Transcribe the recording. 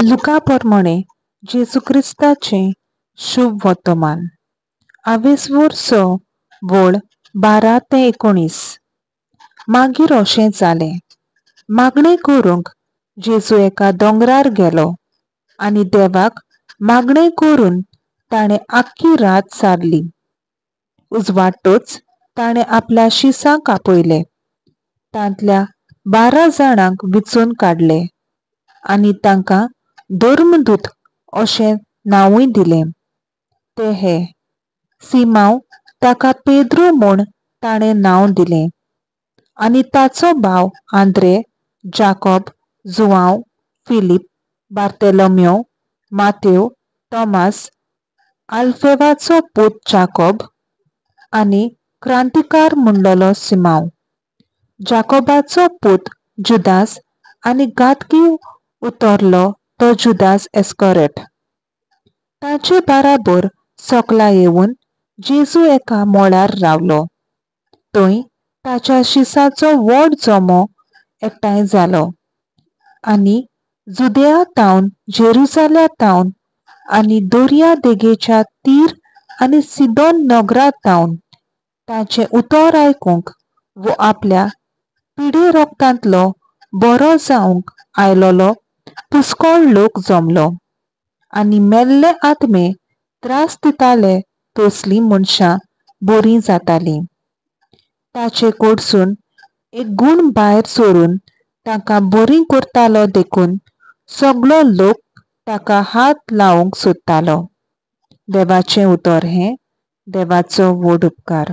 लुका पोरमोणे जेजू क्रिस्ताचें शुभ वर्तमान आवेसवोर स वळ 12 ते 19. मागीर अशें जालें, मागणें करूंक जेजू एका दोंगरार गेलो आनी देवाक मागणें करून ताणें आख्खी रात सारली. उजवाडटच ताणें आपल्या शिसांक आपयले, तांतल्या 12 जाणांक विचून काडले आनी तांकां धर्मदूत अशें नांवूय दिलें. ते हे: सिमांव, ताका पेद्रू म्हूण ताणें नांव दिलें, आनी ताचो भाव आंद्रे, जाकोब, जुआंव, फिलीप, बार्तेलोम्यो, मातेव, तॉमास, आल्फेवाचो पूत जाकोब आनी क्रांतिकार म्हणलेलो सिमांव, जाकोबाचो पूत जुदास आनी घातकी उतरलो तो जुदास एस्कोरेट. ताचे बाराबर सकला येवन जेजू एका मळार रावलो. थंय ताच्या शिसाचो व्हड जमो एकठांय जालो आनी जुदेया तावन, जेरुजाल्या तावन आनी दर्या देगेच्या तीर आनी सिदोन नगरा तावन ताचें उतर आयकूंक वो आपल्या पिडे रोगतांतलो बरो जावंक आयलोलो पुस्कोळ लोक जमलो आनी मेल्ले आत्मे त्रास दिताले तसलीं मनशां बरीं जातालीं. ताचे कडसून एक गूण भायर सरून तांकां बरीं करतालो देखून सगलो लोक ताका हात लावंक सोदतालो. देवाचें उतर हें. देवाचो व्हड उपकार.